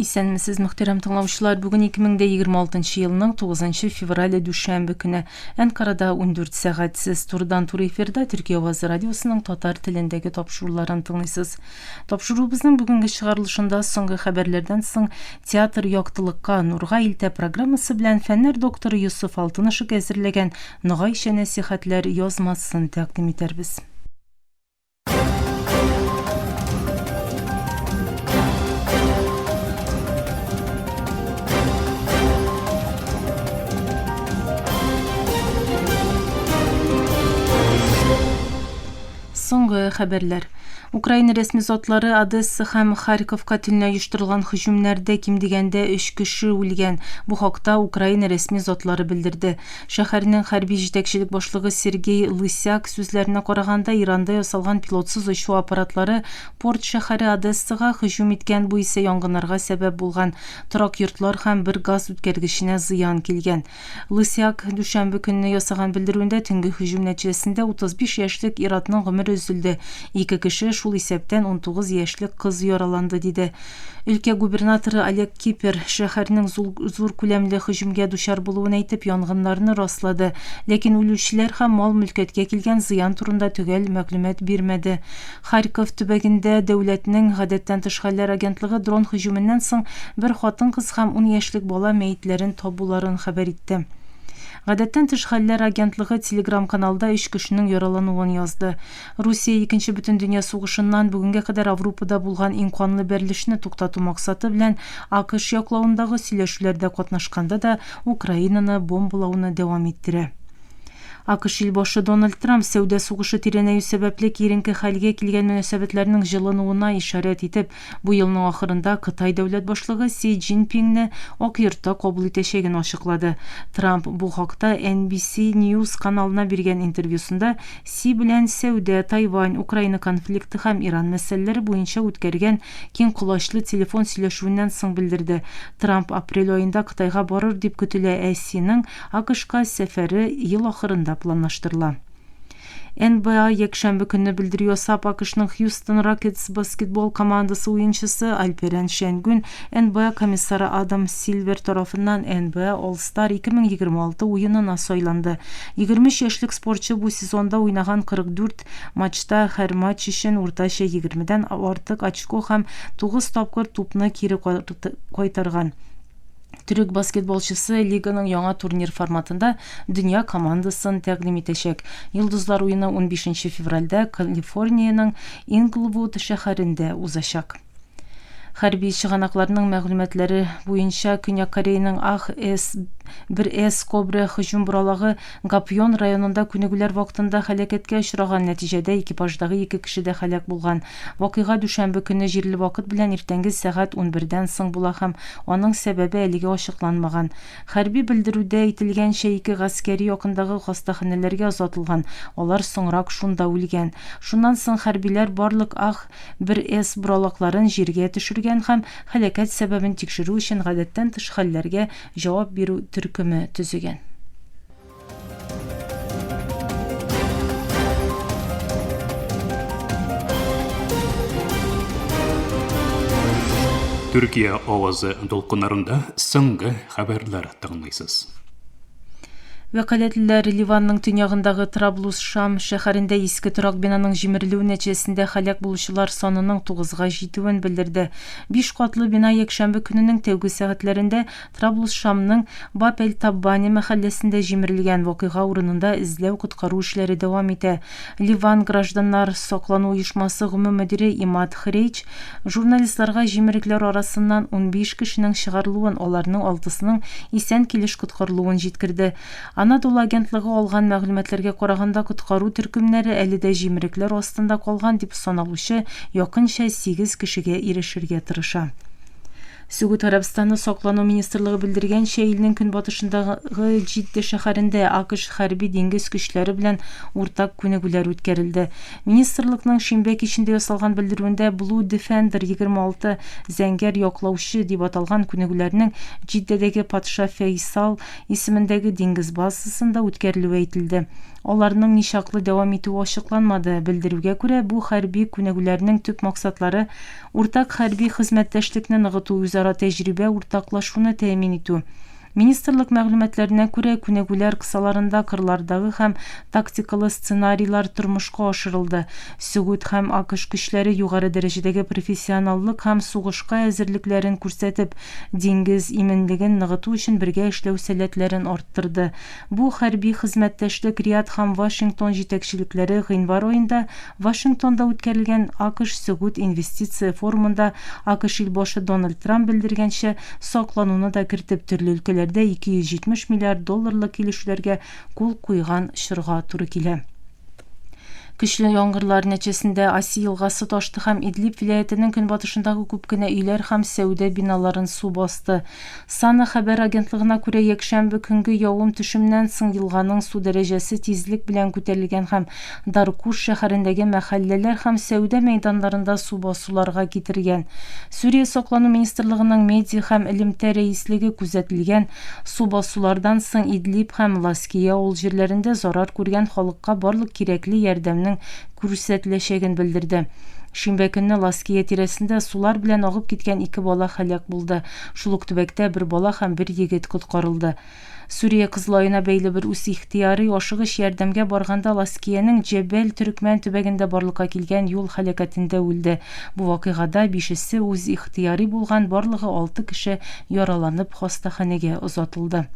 Исәнмесез, мөхтәрәм тыңлаучылар. Бүген 2026 елның 9 феврале дүшәмбе көне. Әнкарада 14 сәгать. Сез турыдан-туры эфирда Төркия авазы радиосының татар телендәге тапшыруларын тыңлыйсыз. Тапшыруыбызның бүгенге чыгарылышында соңгы хәбәрләрдән соң Театр яктылыкка, нурга илтә программасы белән фәннәр докторы Йосыф Алтынышек әзерләгән Ногайча нәсихәтләр язмасын тәкъдим итәрбез. Соңгы хәбәрләр. Украина рәсми затлары Одесса һәм Харьковка төнлә оештырылган һөҗүмнәрдә ким дигәндә өч кеше үлгән. Бу хакта Украина рәсми затлары белдерде. Шәһәрнең хәрби җитәкчелек башлыгы Сергей Лысяк сүзләренә караганда, Иранда ясалган пилотсыз очу аппаратлары порт шәһәре Одессага һөҗүм иткән, бу исә янгыннарга сәбәп булган, торак йортлар һәм бер газ үткәргеченә зыян килгән. Лысяк дүшәмбе көнне ясаган белдерүендә төнге һөҗүм нәтиҗәсендә 35 яшьлек ир-атның гомере өзелде, ике кеше, шул исәптән 19 яшьлек кыз яраланды, диде. Өлкә губернаторы Олег Кипер, шәһәрнең зур күләмле һөҗүмгә дучар булуын әйтеп, янгыннарны раслады, ләкин үлүчеләр һәм мал-мөлкәткә килгән зыян турында төгәл мәгълүмат бирмәде. Харьков төбәгендә дәүләтнең Гадәттән тыш хәлләр агентлыгы дрон һөҗүменнән соң бер хатын-кыз һәм ун яшьлек бала мәетләрен табуларын хәбәр итте. Гадәттән тыш хәлләр агентлыгы Телеграм-каналда өч кешенең яралануын язды. Русия Икенче бөтендөнья сугышыннан бүгенгә кадәр Аврупада булган иң канлы бәрелешне туктату максаты белән АКШ яклавындагы сөйләшүләрдә катнашканда да Украинаны бомбалауны дәвам иттерә. АКШ илбашы Дональд Трамп сәүдә сугышы тирәнәю сәбәпле киеренке хәлгә килгән мөнәсәбәтләрнең җылынуына ишарәт итеп, бу елның ахырында Кытай дәүләт башлыгы Си Цзиньпиңне Ак Йортта кабул итәчәген ачыклады. Трамп бу хакта NBC News каналына биргән интервьюсында Си белән сәүдә, Тайвань, Украина конфликты һәм Иран мәсьәләләре буенча үткәргән киң колачлы телефон сөйләшүеннән соң белдерде. Трамп апрель аенда Кытайга барыр дип көтелә, ә Синың АКШка сәфәре ел ахырында планлаштырыла. НБА якшәмбе көнне белдерү ясап, АКШның Хьюстон Рокетс баскетбол командасы уенчысы Альперен Шәнгүн НБА комиссары Адам Сильвер тарафыннан НБА All-Star 2026 уенына сайланды. 23 яшьлек спортчы бу сезонда уйнаган 44 матчта һәр матч өчен уртача егермедән артык очко һәм тугыз тапкыр тупны кире кайтарган. Төрек баскетболчысы лиганың яңа турнир форматында дөнья командасын тәкъдим итәчәк. Йолдызлар уены унбишенче февральдә Калифорниянең Инглвуд шәһәрендә узачак. Хәрби чыганакларның мәгълүматлары буенча, Көньяк Кореяның АХ-С-1С Кобра һөҗүм боралагы Гапьон районында күнегүләр вакытында һәлакәткә очраган, нәтиҗәдә экипаждагы ике кеше дә һәлак булган. Вакыйга дүшәмбе көнне җирле вакыт белән иртәнге сәгать унбердән соң була һәм аның сәбәбе әлегә ачыкланмаган. Хәрби белдерүдә әйтелгәнчә, ике гаскәри якындагы хастаханәләргә озатылган, алар соңрак шунда үлгән. Шуннан соң хәрбиләр барлык ах Бер С боралакларын җиргә төшергән һәм һәлакәт сәбәбен тикшерү өчен гадәттән тыш хәлләргә җавап бирү төркеме төзегән. Төркия авазы дулкыннарында соңгы хәбәрләр тыңлыйсыз. Вәкаләтлеләр Ливанның төньягындагы Траблус-Шам шәһәрендә иске торак бинаның җимерелүе нәтиҗәсендә һәлак булучылар санының тугызга җитүен белдерде. Биш катлы бина якшәмбе көненең тәүге сәгатьләрендә Траблус-Шамның Баб эль-Таббане мәхәлләсендә җимерелгән. Вакыйга урынында эзләү-коткару эшләре дәвам итә. Ливан гражданнар саклану оешмасы гомум мөдире Имад Хрейч Журналистларга җимерекләр арасыннан 15 кешенең чыгарылуын, аларның алтысының исән килеш коткарылуын җиткерде. Анадолу агентлыгы алган мәгълүматларга караганда, коткару төркемнәре әле дә җимерекләр астында калган дип саналучы якынча сигез кешегә ирешергә тырыша. Сөгуд Гарәбстаны саклану министрлыгы белдергәнчә, илнең көнбатышындагы Җидде шәһәрендә АКШ хәрби диңгез көчләре белән уртак күнегүләр үткәрелде. Министрлыкның шимбә кичендә ясалган белдерүендә Blue Defender 26, Зәңгәр яклаучы, дип аталган күнегүләрнең Җиддәдәге патша Фәйсал исемендәге диңгез базасында үткәрелүе әйтелде. Аларның ничаклы дәвам итүе ачыкланмады. Белдерүгә күрә, бу хәрби күнегүләрнең төп максатлары, уртак хәрби хезмәттәшлекне ныгыту, үзара тәҗрибә уртаклашуны тәэмин итү. Министрлык мәгълүматларына күрә, күнегүләр кысаларында кырлардагы һәм тактикалы сценарийлар тормышка ашырылды. Сөгуд һәм АКШ көчләре югары дәрәҗәдәге профессионаллык һәм сугышка әзерлекләрен күрсәтеп, диңгез иминлеген ныгыту өчен бергә эшләү сәләтләрен арттырды. Бу хәрби хезмәттәшлек Риад һәм Вашингтон җитәкчелекләре гыйнвар аенда Вашингтонда үткәрелгән АКШ-Сөгуд инвестиция форумында АКШ илбашы Дональд Трамп белдергәнчә, саклануны да кертеп, төрле өлкәләрдә 270 миллиард долларлык килешүләргә кул куйган чорга туры килә. Көчле яңгырлар нәтиҗәсендә Аси елгасы ташты һәм Идлиб вилаятенең көнбатышындагы күп кенә өйләр һәм сәүдә биналарын су басты. Сана хәбәр агентлыгына күрә, якшәмбе көнге явым-төшемнән соң елганың су дәрәҗәсе тизлек белән күтәрелгән һәм Даркуш шәһәрендәге мәхәлләләр һәм сәүдә мәйданнарында су басуларга китергән. Сүрия саклану министрлыгының медиа һәм элемтә рәислеге күзәтелгән Су басулардан соң Идлиб һәм Лаския авыл җирләрендә зарар күргән халыкка барлык кирәкле ярдәмнең күрсәтеләчәген белдерде. Шимбә көнне Лаския тирәсендә сулар белән агып киткән ике бала һәлак булды. Шул ук төбәктә бер бала һәм бер егет коткарылды. Сүрия Кызыл Аена бәйле бер үзихтыярый ашыгыч ярдәмгә барганда Ласкиянең Җәбәл Төрекмән төбәгендә барлыкка килгән юл һәлакәтендә үлде. Бу вакыйгада бишесе үзихтыярый булган, барлыгы алты кеше яраланып хастаханәгә озатылды.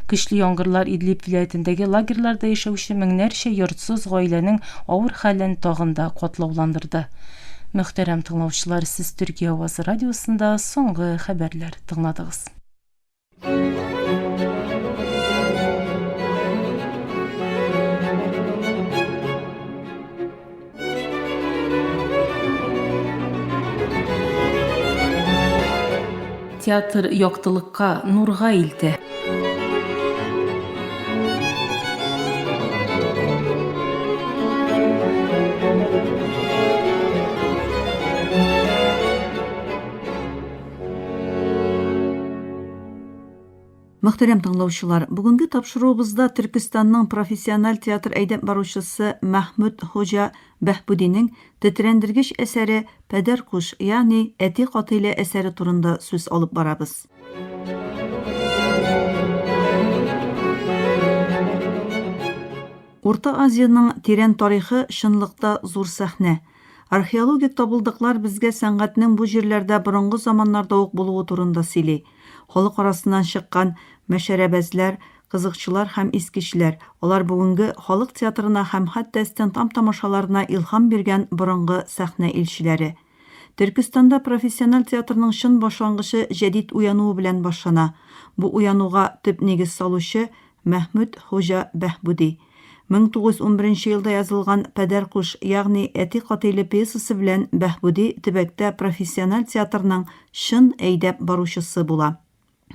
Көчле яңгырлар Идлиб вилаятендәге лагерьларда яшәүче меңнәрчә йортсыз гаиләнең авыр хәлен тагын да катлауландырды. Мөхтәрәм тыңлаучылар, сез Төркия авазы радиосында соңгы хәбәрләр тыңладыгыз. Театр яктылыкка, нурга илтә. Мөхтәрәм тыңлаучылар, бүгенге тапшыруыбызда Төркестанның профессиональ театр әйдәп баручысы Мәхмүт Хуҗа Бәһбүдинең тетрәндергеч әсәре Пәдәр куш, ягъни Әти катыйле әсәре турында сүз алып барабыз. Урта Азиянең тирән тарихы чынлыкта зур сәхнә. Археологик табылдыклар безгә сәнгатьнең бу җирләрдә борынгы заманнарда ук булуы турында сөйли. Халык арасыннан чыккан мәшәрәбәзләр, кызыкчылар һәм искечеләр, алар бүгенге халык театрына һәм хәтта стендап тамашаларына илһам биргән борынгы сәхнә илчеләре. Төркестанда профессиональ театрның чын башлангычы җәдит уянуы белән башлана. Бу уянуга төп нигез салучы, Мәхмүт Хуҗа Бәһбүди. 1911 елда язылган Пәдәр куш, ягъни Әти катыйле пьесасы белән Бәһбүди төбәктә профессиональ театрның чын әйдәп баручысы була.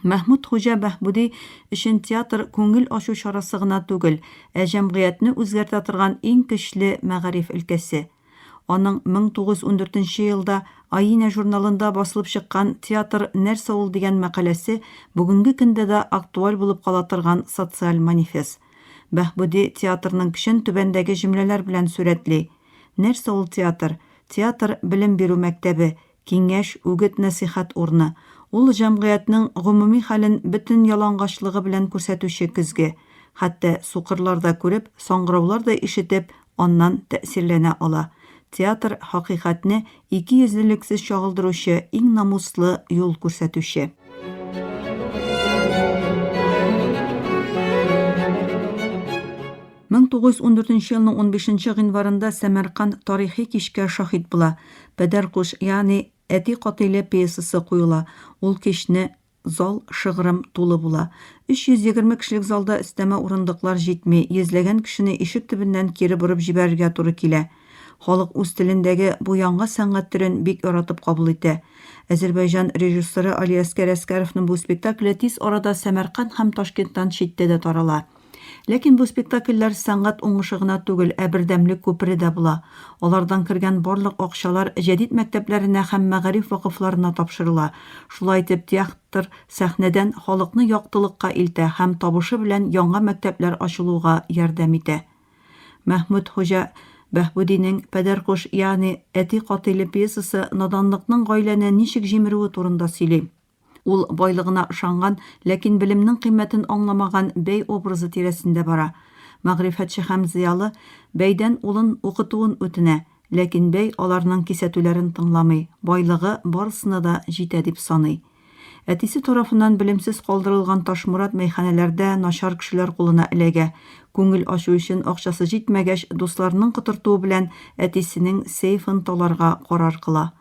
Мәхмүт Хуҗа Бәһбүди өчен театр күңел ачу чарасы гына түгел, ә җәмгыятьне үзгәртә торган иң көчле мәгариф өлкәсе. Аның 1914 нче елда Аинә журналында басылып чыккан Театр нәрсә ул дигән мәкаләсе бүгенге көндә дә актуаль булып кала торган социаль манифест. Бәһбүди театрның көчен түбәндәге җөмләләр белән сурәтли, Нәрсә ул театр? Театр, белем бирү мәктәбе, киңәш, үгет-нәсыйхәт урыны. Ул җәмгыятьнең гомуми хәлен бөтен ялангачлыгы белән күрсәтүче көзге. Хәтта сукырлар да күреп, саңгыраулар да ишетеп, аннан тәэсирләнә ала. Театр, хакыйкатьне икейөзлелексез чагылдыручы иң намуслы юл күрсәтүче. 1914 елның унбишенче гыйнварында Сәмәрканд тарихи кичкә шаһит була. Пәдәр куш, ягъни Әти катыйле пьесасы куела. Ул кичне зал шыгрым тулы була. 320 кешелек залда өстәмә урындыклар җитми, йөзләгән кешене ишек төбеннән кире борып җибәрергә туры килә. Халык үз телендәге бу яңа сәнгать төрен бик яратып кабул итә. Әзербайҗан режиссеры Алиәскәр Әскәровның бу спектакле тиз арада Сәмәрканд һәм Ташкенттан читтә дә тарала. Ләкин бу спектакльләр сәнгать уңышы гына түгел, ә бердәмлек күпере дә була. Алардан кергән барлык акчалар җәдит мәктәпләренә һәм мәгариф вакыфларына тапшырыла. Шулай итеп, театр сәхнәдән халыкны яктылыкка илтә һәм табышы белән яңа мәктәпләр ачылуга ярдәм итә. Мәхмүт Хуҗа Бәһбүдинең Пәдәркуш, ягъни Әти катыйле пьесасы наданлыкның гаиләне ничек җимерүе турында сөйли. Ул байлыгына ышанган, ләкин белемнең кыйммәтен аңламаган бәй образы тирәсендә бара. Мәгърифәтче һәм зыялы бәйдән улын укытуын үтенә, ләкин бәй аларның кисәтүләрен тыңламый, байлыгы барысына да җитә дип саный. Әтисе тарафыннан белемсез калдырылган Ташмурат мәйханәләрдә начар кешеләр кулына эләгә. Күңел ачу өчен акчасы җитмәгәч, дусларының котыртуы белән әтисенең сейфын таларга карар кыла.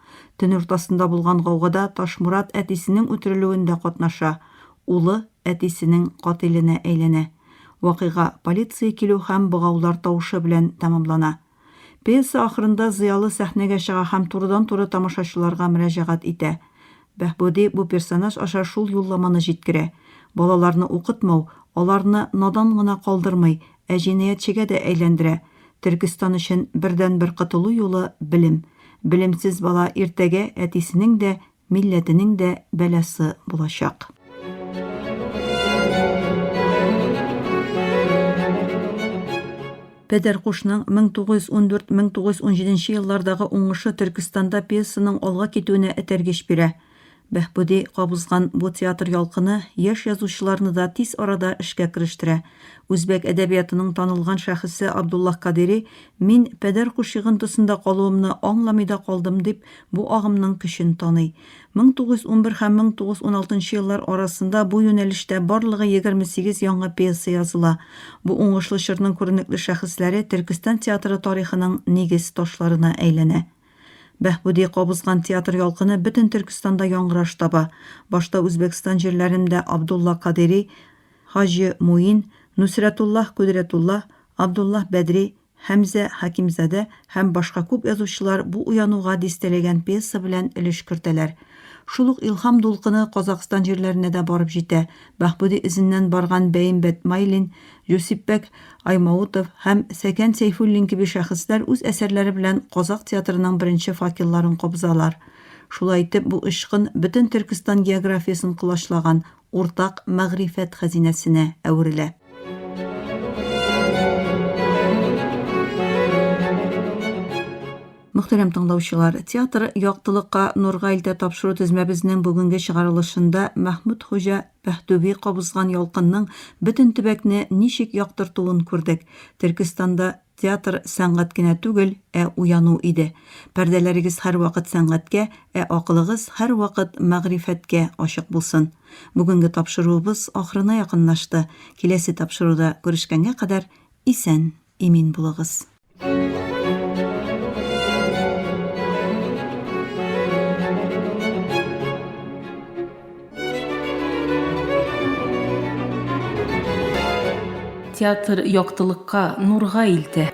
Төн уртасында булган гаугада Ташмурат әтисенең үтерелүендә катнаша. Улы әтисенең катыйленә әйләнә. Вакыйга полиция килү һәм богаулар тавышы белән тәмамлана. Пьеса ахырында зыялы сәхнәгә чыга һәм турыдан-туры тамашачыларга мөрәҗәгать итә. Бәһбуди бу персонаж аша шул юлламаны җиткерә, балаларны укытмау аларны надан гына калдырмый, ә җинаятьчегә дә әйләндерә. Төркестан өчен бердәнбер котылу юлы, белем. Белемсез бала иртәгә әтисенең дә, милләтенең дә бәласы булачак. Пәдәркушның 1914-1917 еллардагы уңышы Төркестанда пьесаның алга китүенә этәргеч бирә. Бәһбуди кабызган бу театр ялкыны яшь язучыларны да тиз арада эшкә керештерә. Үзбәк әдәбиятының танылган шәхесе Абдуллаһ Кадыйри Мин Пәдәркуш йогынтысында калуымны аңламый да калдым дип, бу агымның көчен таный. 1911 һәм 1916 еллар арасында бу юнәлештә барлыгы 28 яңа пьеса языла. Бу уңышлы чорның күренекле шәхесләре Төркестан театры тарихының нигез ташларына әйләнә. Бәһбуди кабызган театр ялкыны бөтен Төркестанда яңгыраш таба. Башта Үзбәкстан җирләрендә Абдулла Кадыйри, Хаҗи Муин, Нусрәтуллаһ Кудрәтулла, Абдуллаһ Бәдри, Хәмзә Хәкимзадә һәм башка күп язучылар бу уянуга дистәләгән пьеса белән өлеш кертәләр. Шул ук илһам дулкыны Казакъстан җирләренә дә барып җитә. Бәһбуди эзеннән барган Бәембәт Майлин, Җусипбәк Аймаутов һәм Сәкән Сәйфуллин кеби шәхесләр үз әсәрләре белән казакъ театрының беренче факелларын кабызалар. Шулай итеп, бу очкын бөтен Төркестан географиясен колачлаган уртак мәгърифәт хәзинәсенә әверелә. Мөхтәрәм тыңлаучылар, театр яктылыкка, нурга илтә тапшыру тезмәбезнең бүгенге чыгарылышында Мәхмүт Хуҗа Пәһтүби кабызган ялкынның бөтен төбәкне ничек яктыртуын күрдек. Төркестанда театр сәнгать кенә түгел, ә уяну иде. Пәрдәләрегез һәрвакыт сәнгатькә, ә акылыгыз һәрвакыт мәгърифәткә ачык булсын. Бүгенге тапшыруыбыз ахырына якынлашты. Киләсе тапшыруда күрешкәнгә кадәр исән, имин булыгыз. Театр яктылыкка, нурга илтә.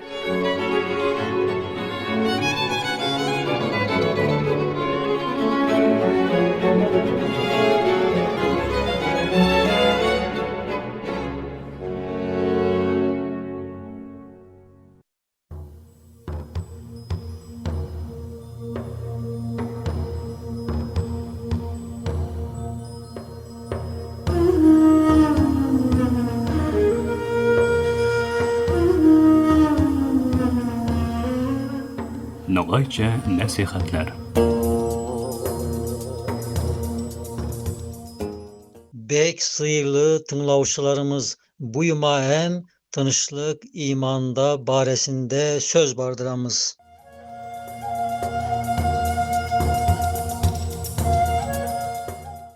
Ногайча нәсихәтләр. Бек сыйлы тыңлаучыларымыз, бу yuma hem tınçlık imanda baresinde söz bardıramız.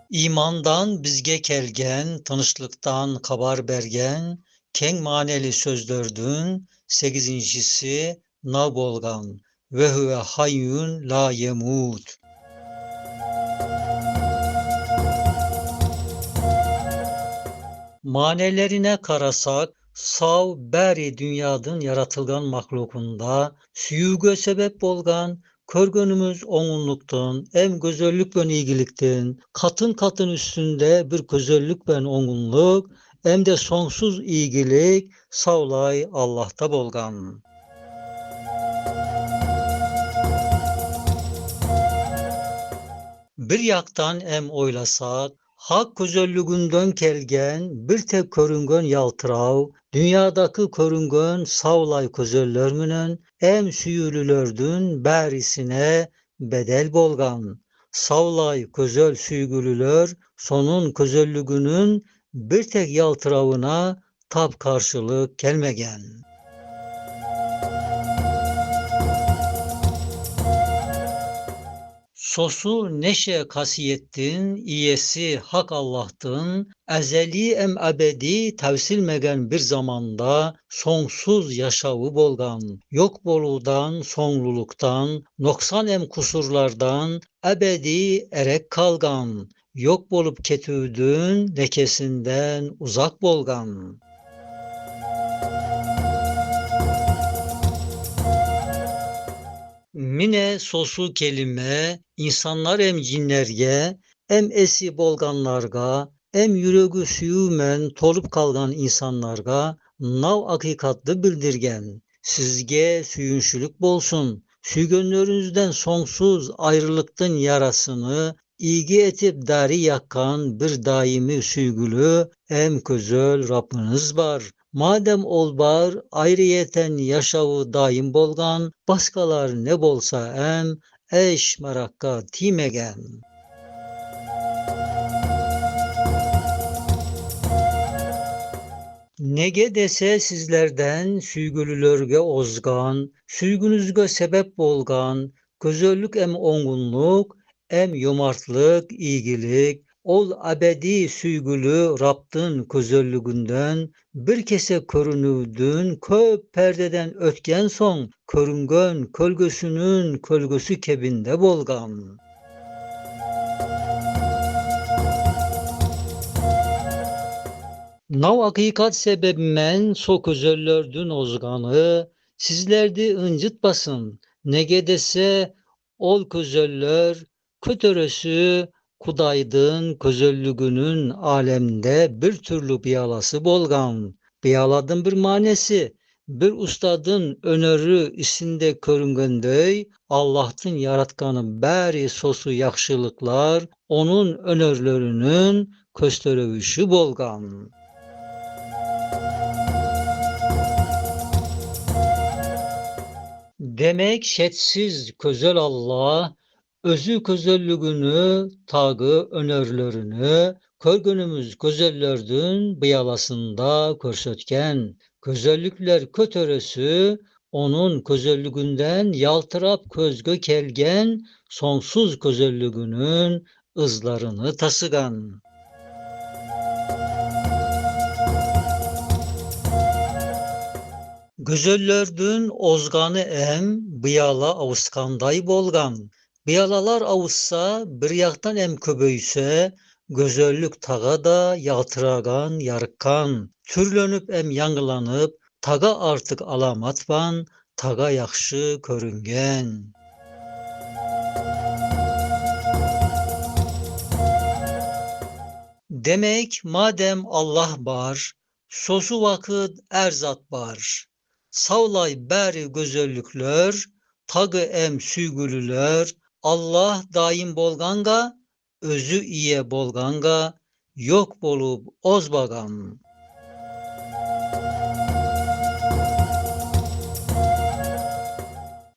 İmandan bizge kelgen, tınçlıktan kabar bergen, keng maneli sözlerdün sekizincisi nav bolgan ve huve hayyun la yemut. Manelerine karasak, sav beri dünyadın yaratılgan mahlukunda, süyüge sebep bolgan, körgönümüz oŋunluktun, em güzellik ben iyiliktin, katın katın üstünde bir güzellik ben oŋunluk, em de sonsuz iyilik, savlay Allah'ta bolgan. Bir yaktan em oylasak, Hak közöllügünden kelgen bir tek körüngön yaltırav, dünyadaki körüngön savlay közöllör menen em süyülülördün bärisine bedel bolgan. Savlay közöl süygülülör sonun közöllügünün bir tek yaltıravına tap karşılık kelmegen. Sosu neşe kasiyettin, iyesi hak Allah'tın, ezeli em ebedi tevsilmegen bir zamanda sonsuz yaşavı bolgan, yok boludan, sonluluktan, noksan em kusurlardan ebedi erek kalgan, yok bolup ketüdün lekesinden uzak bolgan. Mine sosu kelime insanlar em cinlerge, em esi bolganlarga, em yüreği süyümen tolup kalgan insanlarga nav hakikatlı bildirgen. Sizge süyünçülük bolsun, süygönlerinizden sonsuz ayrılıktın yarasını ilgi etip dari yakkan bir daimi süygülü em közel Rabbiniz var. Madem ol bar, ayrıyeten yaşavı daim bolgan, baskalar ne bolsa em, eş merakka timegen. Nege dese sizlerden süygülülörge ozgan, süygünüzge sebep bolgan, gözöllük em ongunluk, em yomartlık, iyilik, ol abedi süygülü Rab'dın közöllügünden, bir kese körünüvdün, köp perdeden ötken son, körüngön kölgösünün kölgösü kebinde bolgan. Nav hakikat sebebimen so közöllördün ozganı, sizlerdi ıncıtbasın, nege dese ol közöllör, kötörösü Kudaydın közöllügünün alemde bir türlü biyalası bolgan. Biyaladın bir manesi, bir ustadın öneri isinde körüngöndöy, Allah'tın yaratkanı bäri sosu yaxşılıklar, onun önerilerinin kösterövüşü bolgan. Demek şetsiz közel Allah, özü közöllügünü, tagı önerilerini, körgünümüz közöllördün bıyalasında körsötken, közöllükler kötörösü, onun közöllügünden yaltırap közgö kelgen, sonsuz közöllügünün ızlarını tasıgan. Gözöllördün ozganı em, bıyala avuskanday bolgan. Bıyalalar avussa, bir yaktan em köböyse, gözöllük taga da yaltıragan, yarıkkan, türlönüp em yangılanıp, taga artık alamatban, taga yaxşı körüngen. Demek madem Allah bar, sosu vakit erzat bar. Savlay beri gözöllükler, tagı em süygülüler, Allah daim bolganga, özü iye bolganga, yok bolup ozbagan.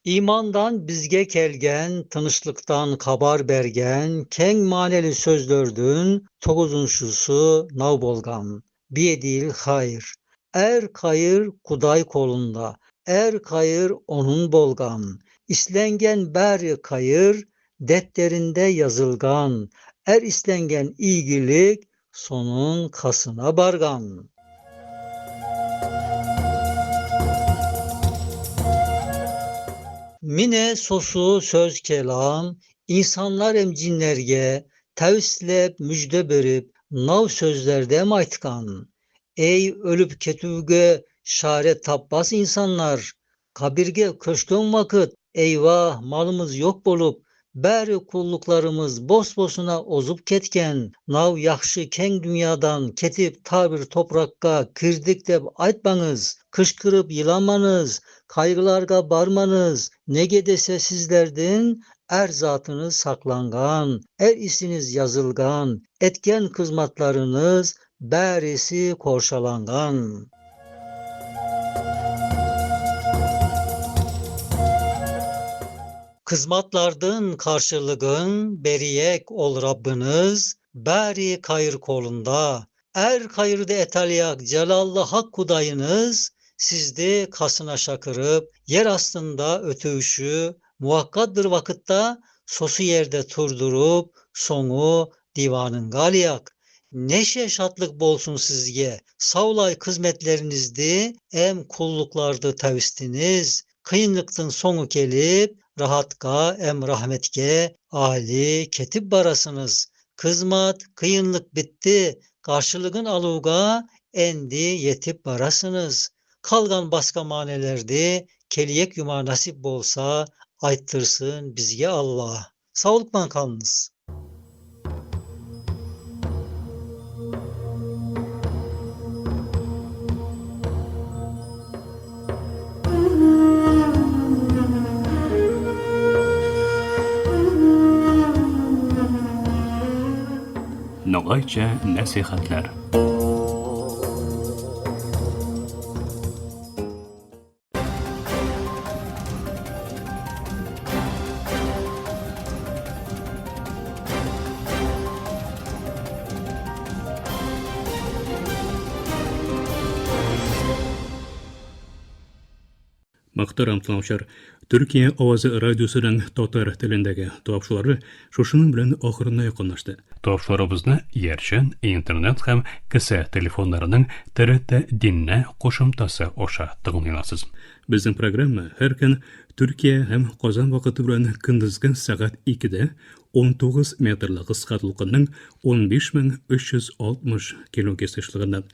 İmandan bizge kelgen, tınışlıktan kabar bergen, keng maneli sözlördün, toguzunşusu nav bolgan. Biyedil hayır. Er kayır kuday kolunda, er kayır onun bolgan. İslengen beri kayır, defterinde yazılgan. Er islengen iyilik, sonun kasına bargan. Mine sosu söz kelam, insanlar em cinlerge, tevslep müjde berip, nav sözlerde em aytkan. Ey ölüp ketüge şare tabbas insanlar, kabirge köşkön vakit, eyvah malımız yok bolup, beri kulluklarımız bosbosuna ozup ketken, nav yaxşı keng dünyadan ketip ta bir toprakka kirdik deb aytmanız, kışkırıp yılamanız, kaygılarga barmanız, nege dese sizlerdin Эр затыңыз сакланган, эр исиңиз язылган, эткен кызматларыңыз бәриси коршаланган. Кызматлардын каршылыгын бериек ол Rabbiniz, бәри кайыр колунда. Эр кайырды эталияк Celallı Hak Kudayınız, sizdi kasına şakırıp, yer astında ötüğüşü, muhakkaddır vakıtta, sosu yerde turdurup, sonu divanın galiyak. Neşe şatlık bolsun sizge, savlay kızmetlerinizdi, em kulluklardı tevistiniz, kıyınlıktın sonu kelip, rahatka em rahmetke ali ketip barasınız. Kızmat, kıyınlık bitti, karşılığın aluga endi yetip barasınız. Kalgan baska manelerdi, keliyek yuma nasip bolsa, ayttırsın bizge Allah. Sağlıkla kalınız. Ногайча нәсихәтләр. Мөхтәрәм тыңлаучылар, Төркия авазы радиосының татар телендәге тапшырулары шушының белән ахырына якынлашты. Тапшыруларыбызны иярчен интернет һәм кесә телефоннарының ТРТ Динне кушымтасы аша тыңлый аласыз. Безнең программа һәр көн Төркия һәм Казан вакыты белән көндезге сәгать 2-дә 19 метрлы кыска дулкынның 15360 килогерц ешлыгыннан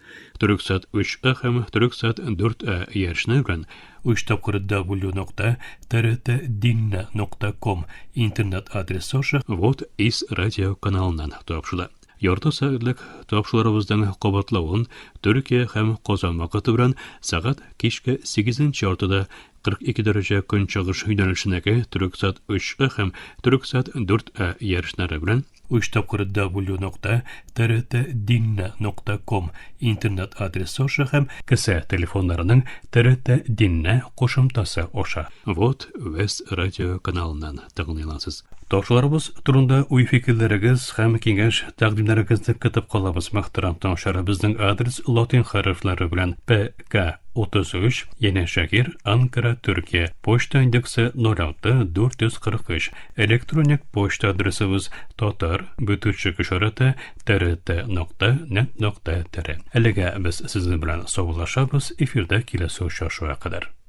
Төрексат 3А һәм Төрексат 4А иярчене белән 3 тапкыр w.trtdinne.com интернет адресы аша Вот из радио каналыннан тапшыла. Ярты сәгатьлек тапшыруларыбызның кабатлавын Төркия һәм Казан вакыты белән сәгать кичке 8 яртыда 42 дәрәҗә көнчыгыш юнәлешендәге Төрексат 3А һәм Төрексат 4А иярченнәре белән 3 тапкыр w.trtdinne.com интернет адресы аша һәм кесә телефоннарының ТРТ Динне кушымтасы аша Вот Вест радио каналыннан тыңлый аласыз. Тапшыруларыбыз турында уй-фикерләрегез һәм киңәш тәкъдимнәрегезне көтеп калабыз. Мөхтәрәм тыңлаучылар, безнең адрес латин хәрефләре белән ПК 33 Yenişehir, Ankara, Türkiye. Poçta индексы 06 443. Электроник почта адресыбыз tatar бөтүчек ишарәте trt.net.tr. Әлегә без сезнең белән саубуллашабыз. Эфирдә киләсе очрашуга кадәр.